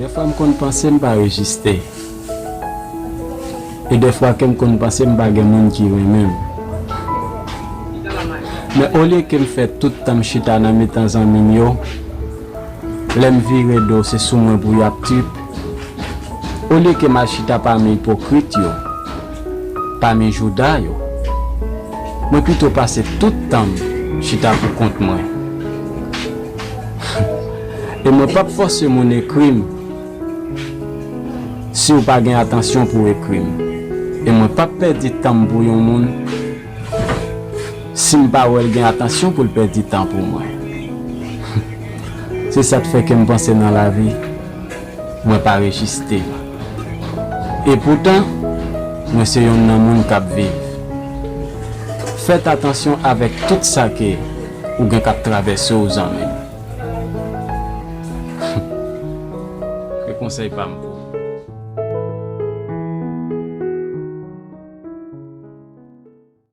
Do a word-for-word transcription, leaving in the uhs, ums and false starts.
Dèfwa m konn panse m pa rejiste. E dèfwa ke m konn panse m pa gen moun ki renmen m. Men olye ke m fè tout tan m chita nan mitan zanmi m yo, lè m vire do se sou mwen pou y ap trip. Olye ke m al chita pami ipokrit yo, pami jouda yo, mwen pito pase tout tan m chita pou kont mwen. E mwen p ap fòse moun ekri m si w pa gen atansyon pou w ekri m. E mwen p ap pèdi tan m pou yon moun si m pa wè l gen atansyon pou l pèdi tan pou mwen. Se sa k fè ke m panse nan lavi, mwen pa rejiste. E poutan, mwen se yonn nan moun k ap viv. Fèt atansyon avèk tout sa ke ou gen k ap travèse w, zanmi m. Se konsèy pa m pou ou.